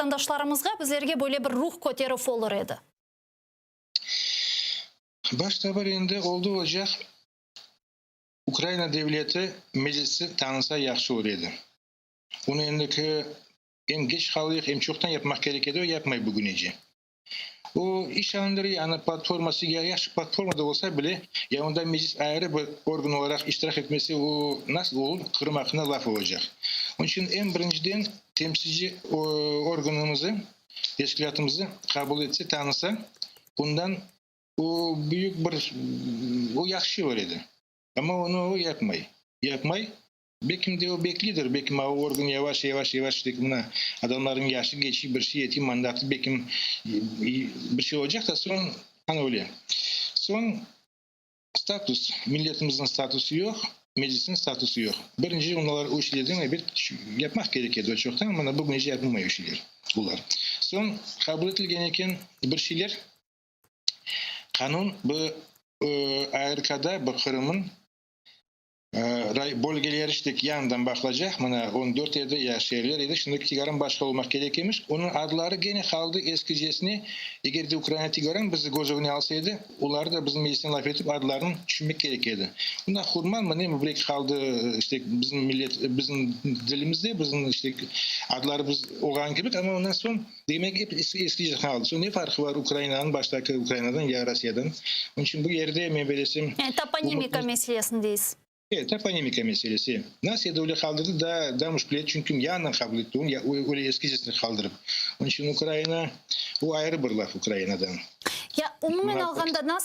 Vatandaşlarımızğa, bizlerge böyle bir ruh köterüv olur edi? Başta bir endi oldı olacaq Ukraina devleti Meclisi tanınsa yahşı olur edi. Bunı endiki em geç qalıyıq, em çoqtan yapmaq kerek edi, o yapmay bugünece. O iş alındır, yani platforması ya yahşı platforma da olsa bile, ya onda Meclis ayrı bir organ olaraq iştirak etmese, o nasıl olur, Qırım aqqında laf olacaq. Onıñ içün eñ birinciden temsilci organımızı, teşkilâtımızı qabul etse, tanısa, bundan o büyük bir, o yahşı olur edi. Amma onı o yapmay. Yapmay. Belkim de o beklidir, belkim o organ yavaş, yavaş, yavaş, işte mına adamlarnıñ yaşı keçi, bir şey eti, mandatı belkim bir şey olacaq da soñ ana öyle. Soñ status, milletimizniñ statusı yoq, Meclisniñ statusı yoq. Birinci olar o şeylerden ebet yapmaq kerek edi o çoqtan, mına bugünece yapılmay o şeyler, olar. Soñ qabul etilgen eken bir şeyler, qanun bu ARKda, bu Qırımnıñ Bölgeler işte yañıdan baqılacaq, mına 14 edi, ya şeerler edi, şimdi tikaran başqa olmaq kerek emiş. Onıñ adları gene qaldı eskicesine, eger de Ukraina tikaran bizi köz ögüne alsa edi, olar da bizim meclisten laf etip adlarını tüşünmek kerek edi. Mına Hurman mı ne mı bir eki qaldı işte bizim millet, bizim dilimizde, bizim işte adları biz olğan kibi, amma ondan soñ demek ep eskice qaldı. Soñ ne farqı bar Ukrainanıñ baştaki Ukrainadan ya Rossiyadan? Onıñ içün bu yerde men bilesem. Yani toponimika meselesini deysiz. E, toponimika meselesi. Nasıl edi öyle qaldırdı, daa daa muşkül çünki yañıdan qabul etti onu, ya öyle eskicesini qaldırıp. Onıñ içün Ukraina, o ayrı bir laf Ukrainadan. Ya umumen alğanda nasıl?